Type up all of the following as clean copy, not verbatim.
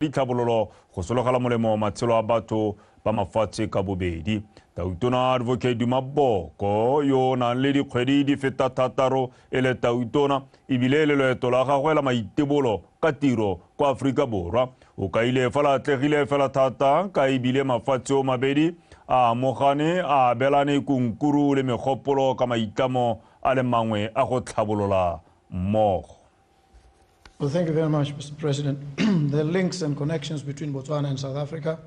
Ditlhabololo go sologela molemo matshelo a batho ba mafatshe ka bobedi. Tautona Advocate Duma Boko, yo o nang le dikgwedi di feta 6 e le tautona, ebile e le loeto la gagwe la maitebolo ka tiro kwa Aforika Borwa, o kaile fa la atlegile fela thata ka ebile mafatshe o mabedi a amogane a abelane kunkuru le megopolo ka maitlamo a le mangwe a go tlhabolola mmogo. Well, thank you very much, Mr. President. The links and connections between Botswana and South Africa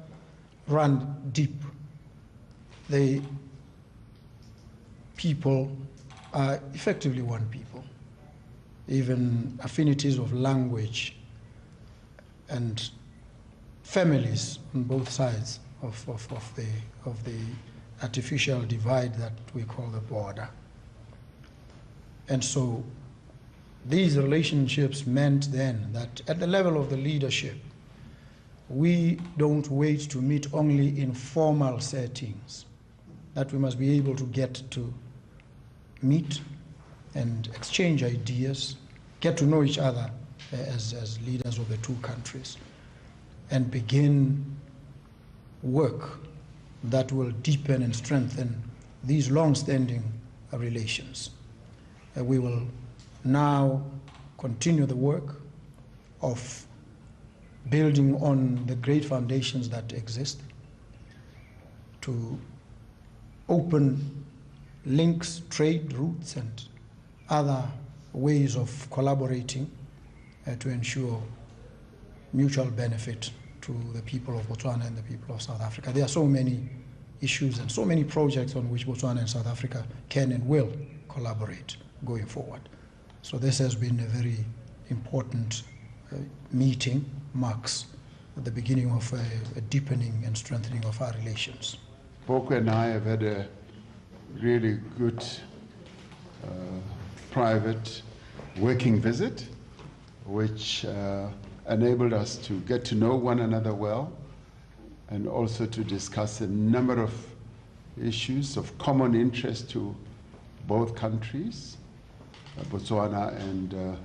run deep. The people are effectively one people. Even affinities of language and families on both sides of the artificial divide that we call the border. And so these relationships meant then that at the level of the leadership, we don't wait to meet only in formal settings, that we must be able to get to meet and exchange ideas, get to know each other as leaders of the two countries, and begin work that will deepen and strengthen these long-standing relations. We will now continue the work of building on the great foundations that exist to open links, trade routes, and other ways of collaborating to ensure mutual benefit to the people of Botswana and the people of South Africa. There are so many issues and so many projects on which Botswana and South Africa can and will collaborate going forward. So this has been a very important meeting, marks the beginning of a deepening and strengthening of our relations. Boko and I have had a really good private working visit, which enabled us to get to know one another well and also to discuss a number of issues of common interest to both countries, Botswana and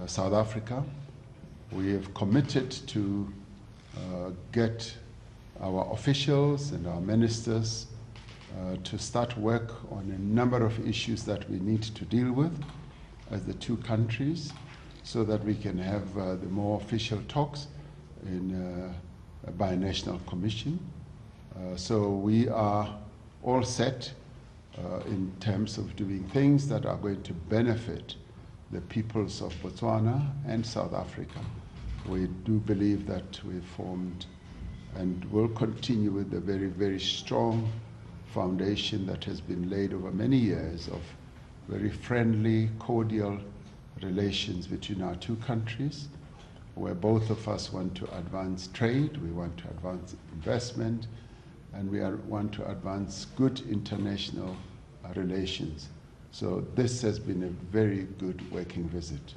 South Africa. We have committed to get our officials and our ministers to start work on a number of issues that we need to deal with as the two countries, so that we can have the more official talks in a binational commission. So we are all set in terms of doing things that are going to benefit the peoples of Botswana and South Africa. We do believe that we formed and will continue with the very, very strong foundation that has been laid over many years of very friendly, cordial relations between our two countries, where both of us want to advance trade, we want to advance investment, and we want to advance good international relations. So this has been a very good working visit.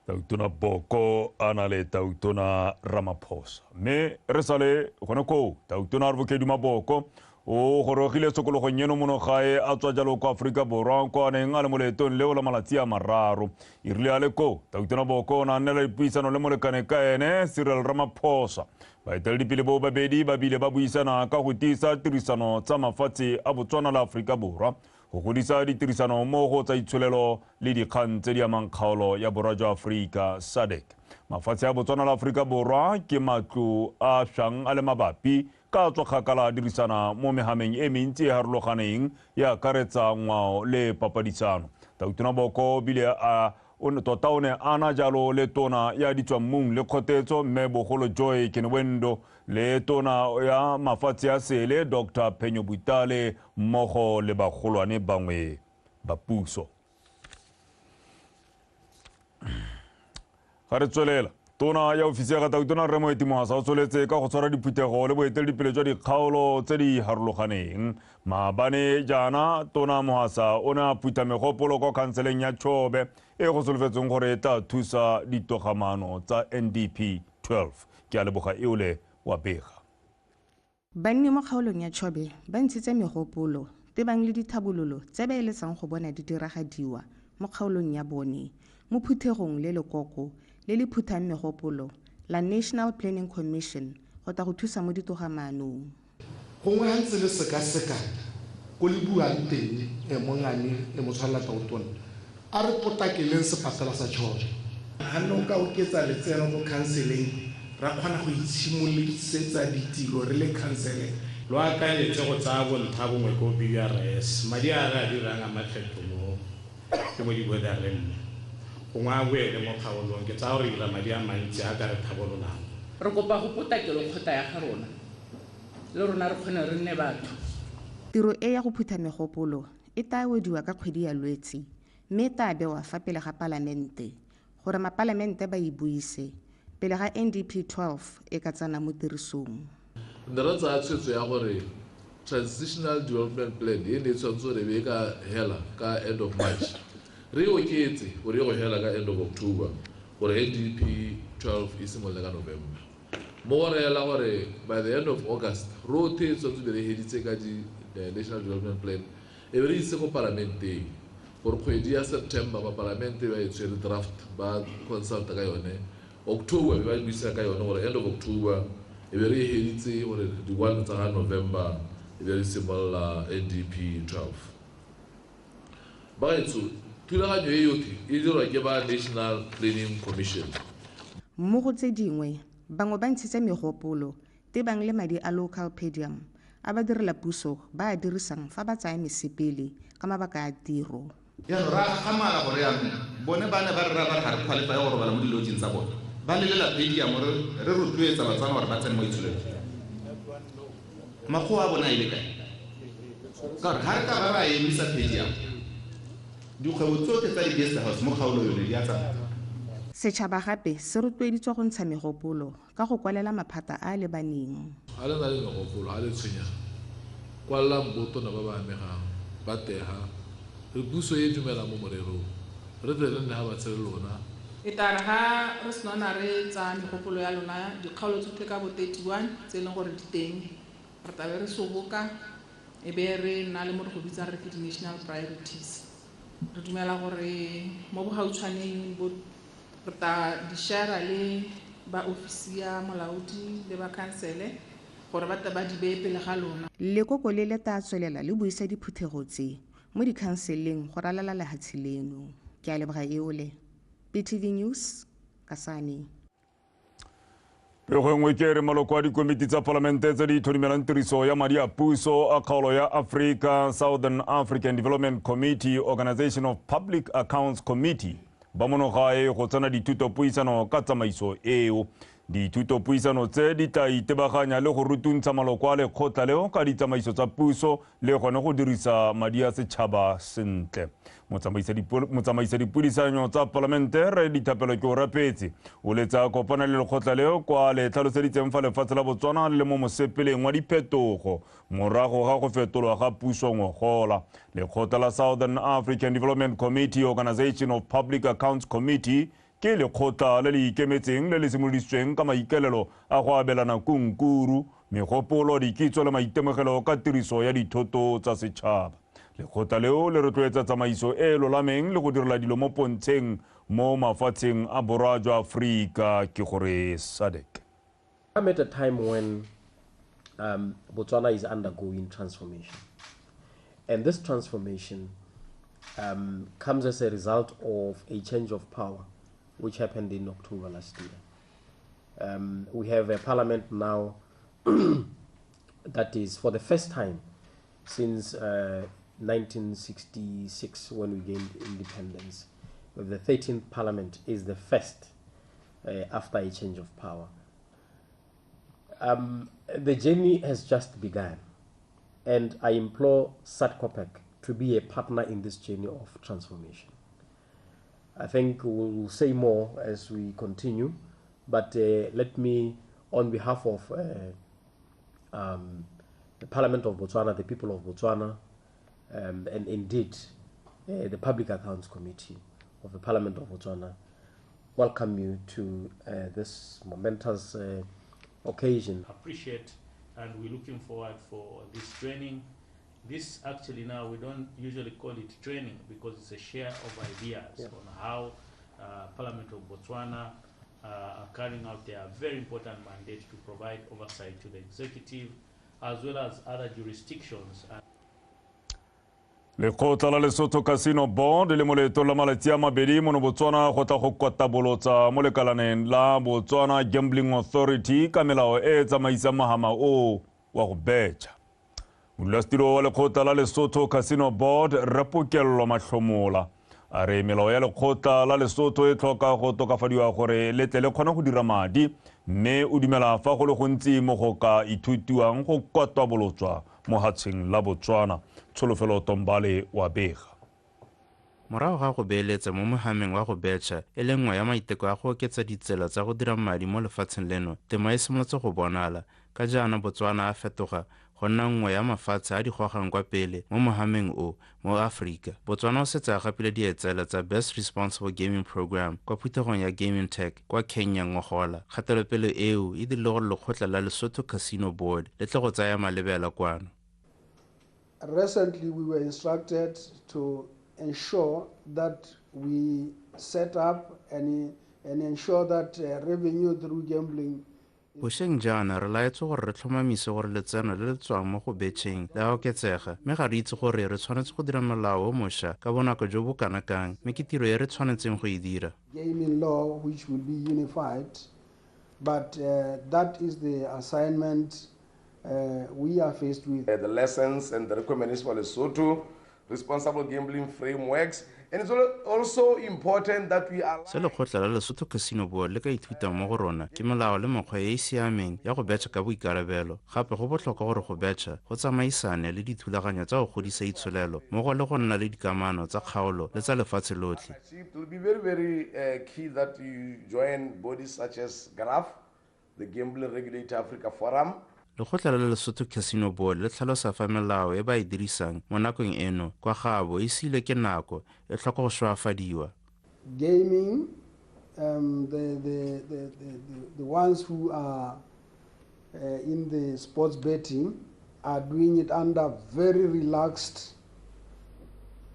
Tautona Boko a na le Tautona Ramaphosa. Mme re sale gone koo, Tautona Advocate Duma Boko o gorogile tshokologong eno mono gae a tswa jalo kwa Aforika Borwa kwa a neng a le mo leetong leo la malatsi a 3. E rile a le koo, Tautona Boko o ne a nnela dipuisano le molekane ka ene Cyril Ramaphosa. Baeteledipele bo babedi ba bile ba buisana ka go tiisa tirisano tsa mafatshe a Botswana le Aforika Borwa, go godisa ditirisano mo go tsa itsholelo le dikgang tse di amang kgaolo ya Borwa jwa Aforika, SADC. Mafatshe a Botswana le Aforika Borwa ke matlo a šwang a le mabapi ka tswa kgakala a dirisana mo mehameng e mentsi e harologaneng e akaretsa ngwao le papadisano. Tautona Boko bile a tota o ne a na jalo le tona ya ditswammung le kgotetso mme bogolo Joy Kenewendo le tona ya mafatshe a sele Dr. Phenyo Butale mmogo le bagolwane bangwe ba puso. Ga re tswelela, tona ya ofisi ya ga Tautona Rre Moeti Mohasa o tsweletse ka go tshwara diphuthego le boeteledipele jwa dikgaolo tse di harologaneng. Maabane jaana tona Mohasa o ne a phutha megopolo kwa khanseleng ya Chobe e go solofetsweng gore e tla thusa ditogamaano tsa NDP 12. Ke a leboga eole wa bega. Banni mo kgaolong ya Chobe ba ntshitse megopolo tebang le dithabololo tse ba eletsang go bona di diragadiwa mo kgaolong ya bone mo phuthegong le lekoko le le phuthang megopolo la National Planning Commission go tla go thusa mo ditogamaanong. Gongwe ga ntse le sekaseka ko le buang teng mongane e motshwalela tautona a re potakeleng sepatela sa Chobe. Ga nne o ka oketsa letseno ko khanseleng ra kgona go itshimolosetsa ditiro re le khansele. Lo akanyetse go tsaya bontlha bongwe ko BRS, madi a re a dirang a makgetho mo ke mo di-bordereng mo gongwe a boele mo kgaolong, ke tsaya gore dira madi a mantsi a ka re tlhabololang. Re kopa go potakelo kgotla ya ga rona le rona re kgone re nne batho. Tiro e ya go phutha megopolo e tla wediwa ka kgwedi ya Lwetse mme e tla bewa fa pele ga palamente gore mapalamente ba e buise pele ga NDP 12 e ka tsena mo tirisong. Ne re tsaya tshwetso ya gore Transitional Development Plan e ne e tshwanetse gore e be ka hela ka end of March, re e oketse gore e go hela ka end of October gore NDP 12 e simolole ka November. Mo go reela gore by the end of August rotlhe e tshwanetse be re heditse ka di National Development Plan e be re ise ko palamenteng gore kgwedi ya September bapalamente ba e tshwere draft ba consulta ka yone, October be ba buisa ka yone gore end of October e be re e heditse gore di-1 tsa ga November e be re simolola NDP 12. Bagaetsho, thulaganyo e yotlhe e dirwa ke ba National Planning Commission. Mo go tse dingwe, bangwe ba ntshitse megopolo tebang le madi a local per diem a ba direla puso ba a dirisang fa ba tsaya mesepele ka mabaka a tiro. Jaanong ra gakgamala gore jaanong bone ba ne ba re raya ba re ga re qualify go robala mo di-lodging tsa bone, ba lelela per diem re rotloetsa Batswana gore ba tsene mo itsholelong. Makgowa a bona a ile kae? Ka gore ga re ka ba ra emisa per diem, dikgwebo tsotlhe tsa di-guest house mo kgaolo yone di a tsamaya. Setšhaba gape se rotloeditswe go ntsha megopolo ka go kwalela maphata a a lebaneng. Ga le na le megopolo, ga le tshwenyega, kwalelang botona ba ba amegang ba tega re puso e dumelang mo morerong re tle re nne ga ba tshele lona. E tla re ga re sena re tsaya megopolo ya lona dikgaolo tsotlhe ka bo 31 tse e leng gore di teng, re tla be re soboka e be re nna le mo re go bitsang re ke di-national priorities. Re dumela gore mo bogautshwaneng bo re tla di share le ba ofisi ya molaodi le ba khansele gore ba tle ba di beye pele ga lona. Lekoko le le tla tswelela le buisa diphuthego tse mo dikhanseleng go ralala lehatshe leno. Ke a leboga eole. BTV News, Kasane. Pego e nngwe ke re maloko a dikomiti tsa palamente tse di tlhokomelang tiriso ya madi a puso a kgaolo ya Africa Southern African Development Committee Organization of Public Accounts Committee ba monogae go tsena dithutopuisano ka tsamaiso eo. Dithutopuisano tse di tla itebaganya le go rutuntsha maloko a lekgotla leo ka ditsamaiso tsa puso le gone go dirisa madi a setšhaba sentle. Motsamaisa dipuisanyo tsa palamente re Dithapelo ke o rapetse o letsa kopana le lekgotla leo kwa le tlhaloseditseng fa lefatshe la Botswana le mo mosepeleng wa diphetogo morago ga go fetolwa ga puso ngogola. Lekgotla la Southern African Development Committee Organization of Public Accounts Committee ke lekgotla le le ikemetseng le le simolodisitsweng ka maikaelelo a go abelana kunkuru, megopolo, dikitso le maitemogelo ka tiriso ya dithoto tsa setšhaba. Lekgotla leo le rotloetsa tsamaiso e e lolameng le go direla dilo mo pontsheng mo mafatsheng a borwa jwa Aforika ke gore SADC. I'm at a time when Botswana is undergoing transformation. And this transformation comes as a result of a change of power which happened in October last year. We have a parliament now that is for the first time since 1966 when we gained independence. The 13th parliament is the first after a change of power. The journey has just begun, and I implore SADCOPAC to be a partner in this journey of transformation. I think we'll say more as we continue, but let me, on behalf of the Parliament of Botswana, the people of Botswana, and indeed the Public Accounts Committee of the Parliament of Botswana, welcome you to this momentous occasion. Appreciate, and we're looking forward for this training. This actually now, we don't usually call it training because it's a share of ideas on how Parliament of Botswana are carrying out their very important mandate to provide oversight to the executive as well as other jurisdictions. Lekgotla la Lesotho Casino Board le mo leetong la malatsi a mabedi mono Botswana go tla go kwatabolotsa mo lekalaneng la Botswana Gambling Authority ka melao e e tsamaisang mohama o wa go betšha. Modulasetilo wa lekgotla la Lesotho Casino Board Rre Pokello Mahlomola a re melao ya lekgotla la Lesotho e tlhoka go tokafadiwa gore le tle le kgone go dira madi, mme o dumela fa go le gontsi mo go ka ithutiwang go kwatwabolotswa mo hatsheng la Botswana. Tsholofelo Tombale wa bega. Morago ga go beeletsa mo mohameng wa go betšha e le nngwe ya maiteko a go oketsa ditsela tsa go dira madi mo lefatsheng leno, temo e simolotse go bonala ka jaana Botswana a fetoga go nna nngwe ya mafatshe a di gogang kwa pele mo mohameng o mo Aforika. Botswana o setse a gapile dietsela tsa Best Responsible Gaming Program kwa phuthegong ya Gaming Tech kwa Kenya ngogola. Kgatelopele eo e dirile gore lekgotla la Lesotho Casino Board le tle go tsaya malebela kwano. Recently, we were instructed to ensure that we set up and ensure that revenue through gambling. Bošeng jaana re laetswe gore re tlhomamise gore letseno le le tswang mo go betšheng le a oketsega, mme ga re itse gore re tshwanetse go dira molao o mošwa ka bonako jo bo kana kang, mme ke tiro e re tshwanetseng go e dira. Gaming law which will be unified, but that is the assignment we are faced with. The lessons and the recommendations for Lesotho, responsible gambling frameworks, and it's also important that we are. Se lekgotla la Lesotho Casino Board le ka ithutang mo go rona ke melao le mekgwa e e siameng ya go betšha ka boikarabelo. Gape go botlhokwa gore go betšha go tsamaisane le dithulaganyo tsa go godisa itsholelo mmogo le go nna le dikamano tsa kgaolo le tsa lefatshe lotlhe. It will be very, very key that you join bodies such as GRAF, the Gambling Regulator Africa Forum. Lekgotla la Lesotho Casino Board le tlhalosa fa melao e ba e dirisang mo nakong eno kwa gaabo e siilwe ke nako e tlhoka go šwafadiwa. Gaming, the ones who are in the sports betting are doing it under very relaxed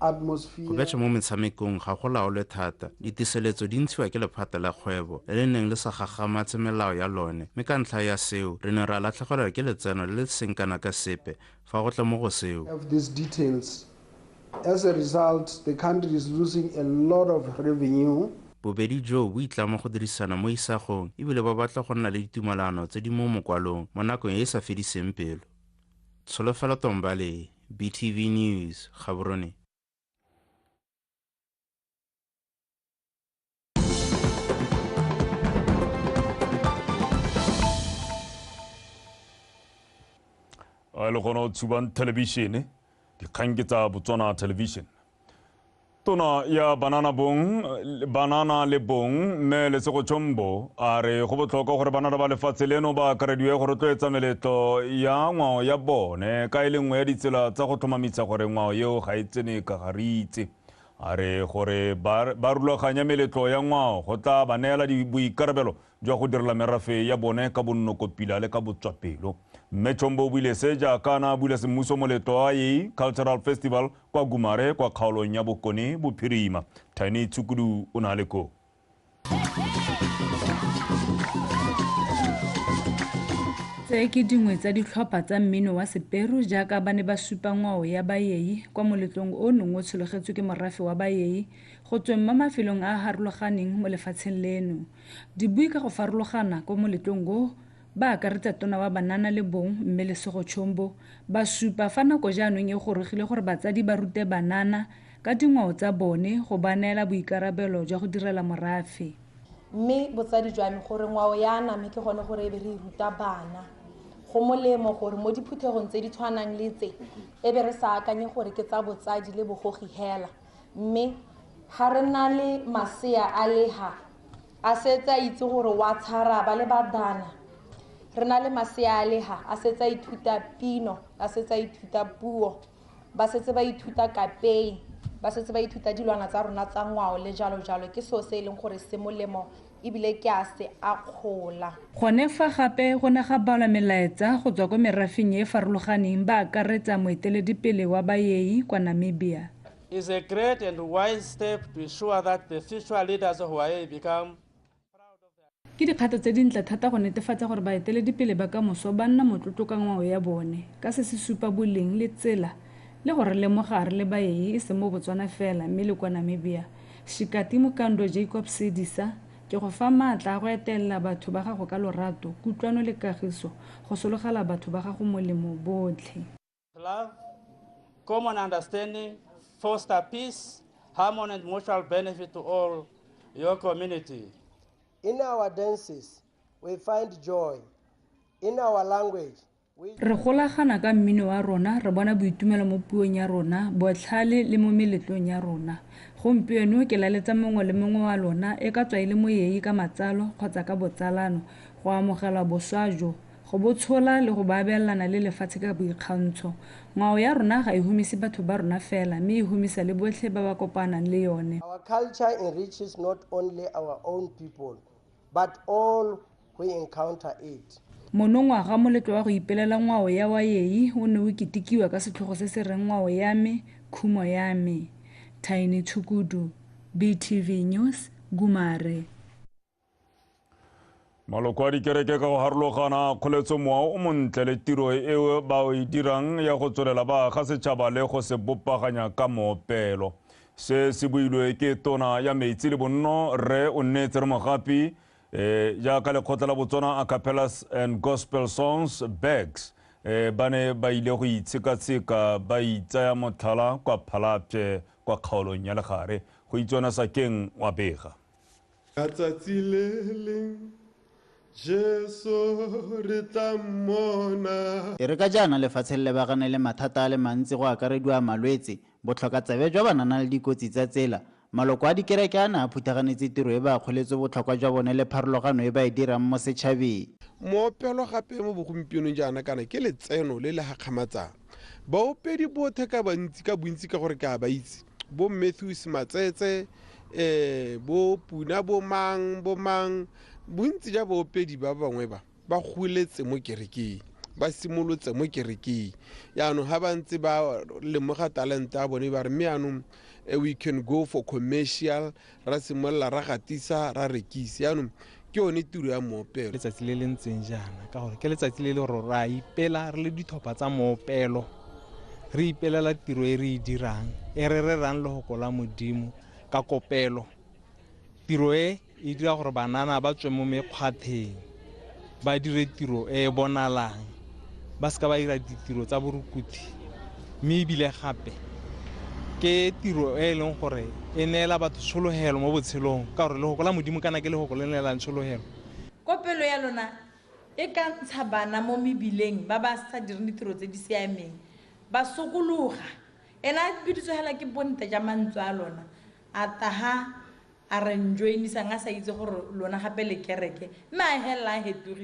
atmosphere. Go betšha mo metshamekong ga go laolwe thata. Diteseletso di ntshiwa ke lephata la kgwebo le le neng le sa gagamatse melao ya lone, mme ka ntlha ya seo re ne ra latlhegelwa ke letseno le le seng kana ka sepe fa go tla mo go seo. Of these details. As a result, the country is losing a lot of revenue. Bobedi joo bo itlama go dirisana mo isagong ebile ba batla go nna le ditumalano tse di mo mokwalong mo nakong e e sa fediseng pelo. Tsholofelo Tombale, BTV News, Gaborone. A le gona o tshubang thelebišene, dikgang ke tsa Botswana Television. Tona ya banana le bong mme Lesego Chombo a re go botlhokwa gore banana ba lefatshe leno ba akarediwe go rotloetsa meletlo ya ngwao ya bone ka e le nngwe ya ditsela tsa go tlhomamisa gore ngwao eo ga e tsene ka garitse. A re gore ba rulaganya meletlo ya ngwao go tla ba neela boikarabelo jwa go direla merafe ya bone ka bonnokopila le ka botswapelo. Mme Chombo o buile se jaaka a bula semmuso moletlo wa Yei Cultural Festival kwa Gumare kwa kgaolong ya Bokone Bophirima. Tiny Tshukudu o na le koo. Tse ke dingwe tsa ditlhopha tsa mmino wa Seperu jaaka ba ne ba supa ngwao ya Bayei kwa moletlong o neng o tshologetswe ke morafe wa Bayei go tsweng mo mafelong a a harologaneng mo lefatsheng leno. Dibui ka go farologana kwa moletlong o ba akaretsa tona wa banana le bong mme Lesego Chombo ba supa fa nako jaanong e gorogile gore batsadi ba rute banana ka dingwao tsa bone go ba neela boikarabelo jwa go direla morafe. Mme botsadi jwa me gore ngwao ya name ke gone gore e be re ruta bana. Go molemo gore mo diphuthegong tse di tshwanang le tse e be re sa akanye gore ke tsa botsadi le bogogi hela, mme ga re na le masea a leha a setse a itse gore wa tshara ba le badana. Re na le masea a leha a setse a ithuta pino, a setse a ithuta puo, ba setse ba ithuta kapei, ba setse ba ithuta dilwana tsa rona tsa ngwao le jalo jalo. Ke seo se e leng gore se molemo ebile ke a se akgola. Gone fa gape go ne ga balwa melaetsa go tswa ko merafeng e e farologaneng ba akaretsa moeteledipele wa Bayei kwa Namibia. Is a great and wise step to ensure that the future leaders of Hawaii become. Ke dikgato tse dintle thata go netefatsa gore baeteledipele ba kamoso ba nna motlotlo ka ngwao ya bone, ka se se supa boleng le tsela le gore lemoga re le baeyi e seng mo Botswana fela mme le kwa Namibia. Shikati Mukando Jacob Sedisa, ke go fa maatla a go etelela batho ba gago ka lorato, kutlwano le kagiso, go sologela batho ba gago molemo botlhe. Love, common understanding, foster peace, harmony and mutual benefit to all your community. In our dances, we find joy. In our language, Re golagana ka mmino wa rona, re bona boitumelo mo puong ya rona, botlhale le mo meletlong ya rona. Gompieno ke laletsa mongwe le mongwe wa lona, e ka tswa e le moyei ka matsalo kgotsa ka botsalano, go amogela boswa jo, go bo tshola le go bo abelana le lefatshe ka boikgantsho. Ngwao ya rona ga e humise batho ba rona fela, mme e humisa le botlhe ba ba kopanang le yone. Our culture enriches not only our own people, but all who encounter it. Monongwaga moletlo wa go ipelela ngwao ya Wayei o ne o ketekiwa ka setlhogo se se reng Ngwao ya me, Khumo ya me. Tiny Tshukudu, BTV News, Gumare. Maloko a dikereke ka go harologana a kgoletso mowa o montle le tiro eo ba e dirang ya go tswelela ba aga setšhaba le go se bopaganya ka moopelo. Se se builwe ke tona ya metsi le bonno Rre Onneetse Mogapi jaaka lekgotla la Botswana Acapellas and Gospel Songs Bags ba ne ba ile go itshekatsheka ba itsaya motlhala kwa Phalapye kwa kgaolong ya Legare. Go itswana Sakeng wa bega. Ka tsatsi le leng Jesu re tla mmona. E re ka jaana lefatshe le lebagane le mathata a le mantsi go akarediwa malwetse, botlhokatsebe jwa banana le dikotsi tsa tsela, maloko a dikereke a ne a phuthaganetse tiro e ba kgoletse botlhokwa jwa bone le pharologano e ba e dirang mo setšhabeng. Moopelo gape mo bogompienong jaana kana ke letseno le le gakgamatsang. Baopedi bothe ka bantsi ka bontsi ka gore ke a ba itse, bo Matthews Matsetse, bo Puna, bo mang, bontsi ja baopedi ba bangwe ba goletse mo kerekeng, ba simolotse mo kerekeng. Jaanong ga ba ntse ba lemoga talente ya bone ba re mme jaanong we can go for commercial, ra simolola ra gatisa ra rekisa. Jaanong ke yone tiro ya moopelo. Letsatsi le le ntseng jaana ka gore ke letsatsi le le gore ra ipela re le ditlhopha tsa moopelo, re ipelela tiro e re e dirang, e re rerang lehoko la Modimo ka kopelo. Tiro e e dira gore banana ba tswe mo mekgwatheng, ba dire tiro e e bonalang, ba seka ba dira ditiro tsa borukuthi. Mme ebile gape ke tiro e e leng gore e neela batho tshologelo mo botshelong, ka gore lehoko la Modimo kana ke lehoko le neelang tshologelo. Kopelo ya lona e ka ntsha bana mo mebileng ba ba sa direng ditiro tse di siameng, ba sokologa. Ena a biditswe hela ke bontle ja mantswe a lona, a taha a re njoinisang a sa itse gore lona gape le kereke, mme a helela a hetogile.